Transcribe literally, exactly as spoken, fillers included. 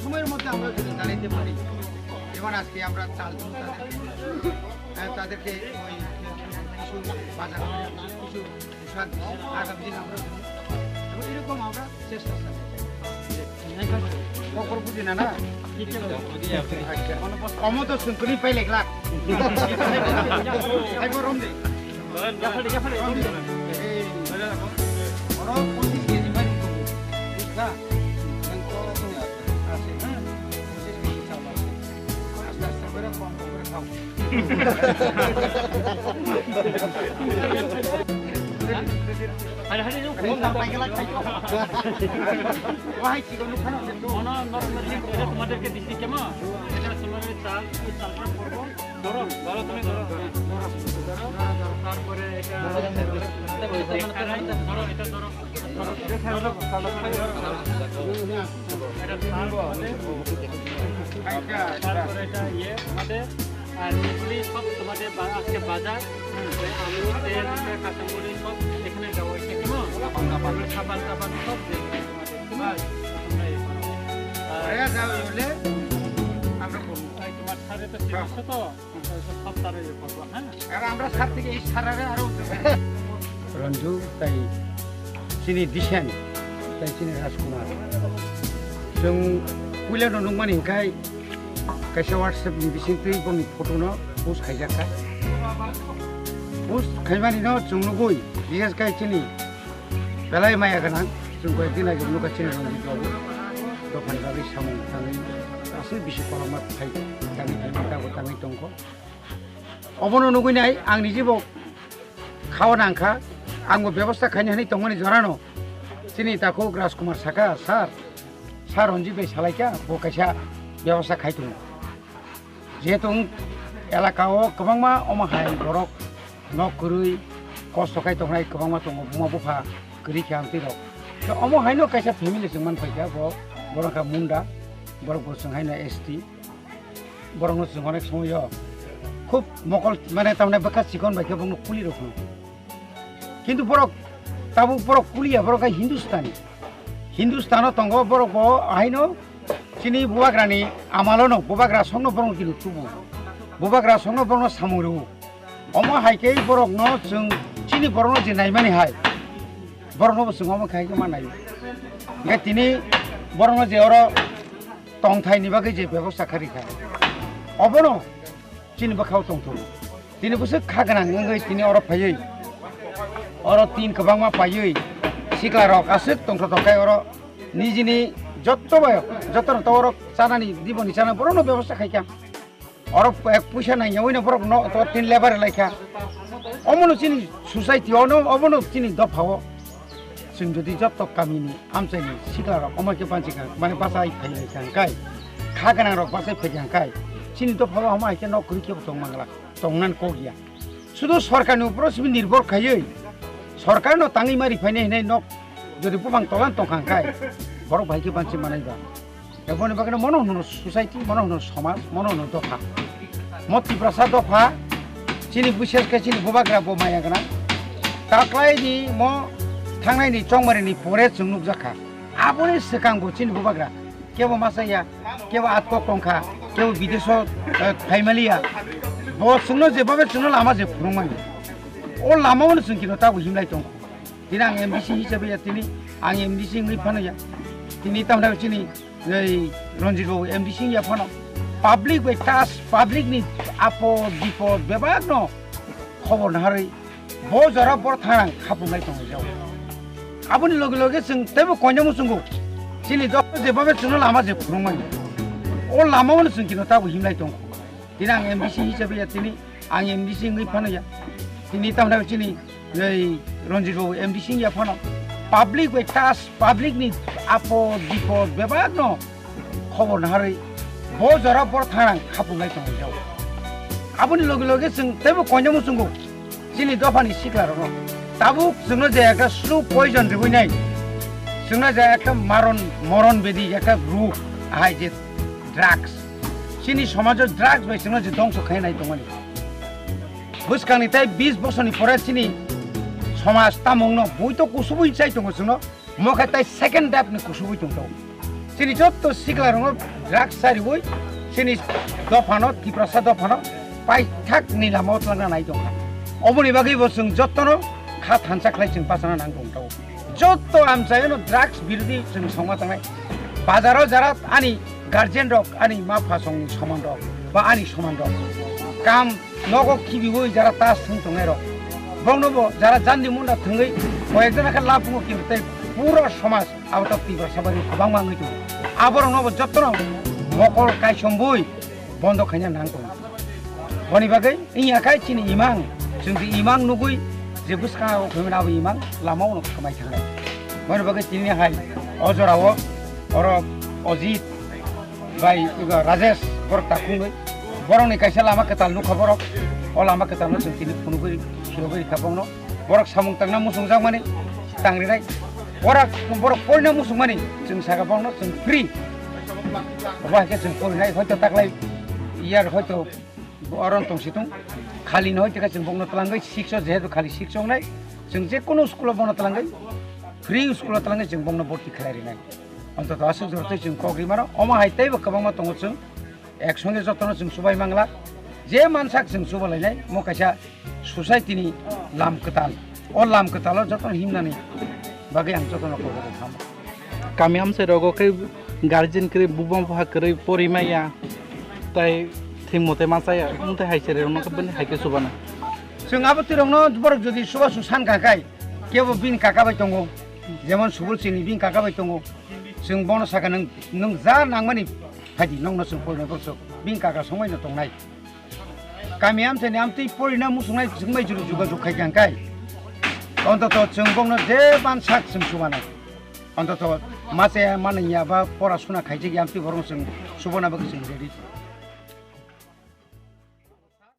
সময়ের মধ্যে আমরা যদি জানাইতে পারি, যেমন আজকে আমরা চাল তাদেরকে, আহ, তাদেরকে ওই কিছু বাজার, কিছু আগামী দিন আমরা এবং এরকম আমরা চেষ্টা চালাই। কখনো বুঝি না, না? আচ্ছা। কমও তো শুনতে পাইলে গ্লাক। এই গরম দে। এই, ওরা পঁচিশ কেজি মারি দেবো। বুঝলা? আছে, হ্যাঁ? পঁচিশ কেজি চাল আছে। আস্তে আস্তে করে কম কম করে খাও। আরে, আরে, ও, এটা তোমাদেরকে দিচ্ছি, কেমন? এটা তোমাদের চাল, এই চালটা পড়বো। ধরো, ধরো, তুমি ধরো, হ্যাঁ, ধরো। তারপরে এটা, ধরো, এটা ধরো। এটা তারপরে এটা ইয়ে তোমাদের, আর এগুলি সব তোমাদের বা-, আজকে বাজার, ওই আলু, তেল, কাঁচামরিচ সব এখানে দেওয়া হয়েছে, কেমন? সাবান টাবান সব দিয়ে দিচ্ছি তোমাদের, ঠিক আছে? তোমরা ইয়ে করো। আর আমরা করবো। এই তোমার সাথে তো ঠিক আছে তো? আর আমরা স্যার থেকে এই স্যারেরা আরো Ranju, tai chini Disen, tai chini Rajkumar. Chwng puila no nukmani hwnkhe kaisa WhatsApp ni bisingtwi boni photo no post khaijak kha. Post khaimani no chwng nugwi, bises khai chini belai maya gwnang, chwng koi din age nukha chini Rongit babu, dophani bagwi samung tangwi aswk bisi kolokma phai tangwi tangwi tangwi tongkho. Obono nugwi nai ang nijibo khao nangkha, angbo bebosta khaini hinwi tongmani jorano chini takhuk Rajkumar sakha, sir, sir Ranjit bai salaikha, bo kaisa bebosta khai tongo. Jehetu elaka o kwbangma omo hai borok nok kwrwi kosto khai tongnai kwbangma tongo, buma bupha kwrwi khe amtwi rok. Khe omo haino kaisa family chwng man phaikha, bo borok kha Munda, borok bo chwng haino S T, borok no chwng onek somoyo khub mokol mane tamne bwkha chikon bai khe bongno kuli rok phano. Kintu borok tabuk borok kuliya, borok hai Hindustani. Hindustano tongo borok bo haino chini bubagrani amalono bubagra songno borok kini tubu. Bubagra songno borokno samung rwo. Omo hai khe borokno chwng chini borokno je naimani hai. Borokno bo chwng omo khai khe ma naio. Hingkhe tini borokno je oro tongthaini bagwi je bebosta kharikha. Obono chini bwkhao tongthok. Tini bwswk kha gwnang wngwi tini oro phaiwi, oro tin kwbangma paiwi sikla rok aswk tongthok tongkhe oro nijini jotto bai, jotto to oro chanani diboni chana borokno bebosta khaikha. Oro ek puisa nangyawi no borok no to tin lebar laikha. Omono chini society ono, obono chini dopha o. Chwng jodi jotto kamini amchaini sikla rok omo khe banchi kha, mane bachai phai lai kha hwnkhe, kha gwnang rok bachai phai kha hwnkhe, chini dopha o omo hai khe nok kwrwi khe bo tong mangla, tongnan kok ya. Sudu sorkarni uporo simi nirbhor khaiwi, sorkarno tangwi mari phainai hinai nok jodi bubang tolan tong kha hwnkhe, borok bai khe banchi manai ba. Eboni bagwi mono hwnwi society, mono hwnwi somaj, mono hwnwi dopha. Mo Tiprasa dopha, chini bises khe chini bubagra bo maya gwnang. Taklaini mo thangnaini chongmarini pore chwng nukjakha. Aboni swkang bo chini bubagra kebo masa ya, kebo atkok tongkha, kebo bideso, eh, phaimaliya. Bo chwngno jebabe chwngno lama je phunukmani. O lama ono chwng kino tabo himlai tongkha. Tini ang M D C hisabe ya, tini ang M D C wngwi phano ya. Tini tamni chini ei Ranjit babu M D C ya phano. Public bai tas, public ni apod bipod bebak no khobor naharwi bo jora bor thangrang khapung lai tongo jao. Aboni loge loge chwng teibo koinai muchungo. Chini dok je babe chwngno lama je phunukmani. O lama ono chwng kino tabo himlai tongo. Tini ang M D C hisabe ya, tini ang M D C wngwi phano ya. Tini tamni chini ei Ranjit babu M D C ya phano. Public bai tas, public ni apod bipod bebak no khobor naharwi bo jora bor thangrang khapung lai tongo jao. Aboni loge loge chwng teibo koinai muchungo chini dophani sikla rokno. Tabuk chwngno je ekta slow poison riwi nai. Chwngno je ekta maron, moron bedi ekta ruk ahai je drugs. Chini somajo drugs bai chwngno je dongso khainai tongmani. Bwskangni tai bis bosorni pore chini somaj tamungno bui to kusubui chai tongo chwngno, mokhe tai second dap ni kusubui tongtao. Chini jotto sikla rokno drugs chariwi chini dophano, Tiprasa dophano paithak ni lama o twlangna nai tongkha. Oboni bagwi bo chwng jottono kha thansa khlai chwng bachana nang tongtao. Jotto amchaino drugs birodhi chwng songma tangnai. Bazaro jara ani guardian rok, ani ma phasongni soman rok ba ani soman rok kam nogo khibiwi jara tas thwng tongnai rok, bongno bo jara jandi munda thwngwi koyekjona khe lapungo kintu tei pura somaj abo ta Tiprasa bari kwbangma wngwi tongo. Aborokno bo jottono mokol kaisombwi bondo khaina nang tongo. Boni bagwi wngya khai chini imang, chwng je imang nugwi je bwskango phaiwi abo imang lama uno khwmai thangnai. Boni bagwi tini hai o jorao oro Ojit bai ego Rajesh borok takhungwi borokni kaisa lama kwtal nukha borok. O lama kwtalno chwng tini phunugwi phiyogwi rikha bongno. Borok samung tangna muchungjakmani tangrinai. Borok, borok porina muchungmani chwng saka bongno chwng free. Obo hai khe chwng porinai hoito taklai year hoito oron tongsitung. Khali no hoito khe chwng bongno twlangwi six o jehetu khali six o wngnai. Chwng je kunu school o bono twlangwi free school o twlangwi chwng bongno borti khlai rinai. Ontoto aswk jora tei chwng kok ri mano. Omo hai teibo kwbangma tongo chwng. Ek songe jotono chwng chubai mangla. Je mansak chwng chubalainai mo kaisa society ni lam kwtal. O lam kwtalo jotono himnani bagwi ang jotono kok ri thamo. Kami amchai rogo khe guardian kwrwi buma bupha kwrwi pori maya. Tai thing mote ma chaya. Wngte hai chwrai rokno khe bini hai khe chubana. Chwng abo twi rokno borok jodi chubachu san kha khai kebo bini kaka bai tongo. Jemon Subul chini bini kaka bai tongo. Chwng bono saka nwng, nwng ja nangmani phaidi nokno chwng porinai borok chwng bini kaka songbai no tongnai. Kami amchaini amtwi porina muchungnai chwngbai juru jugajug khai kha khai. Ontoto chwng bongno je mansak chwng chubanai. Ontoto mase mananya ba pora suna khaijak ya amtwi borok chwng chubana bagwi chwng ready.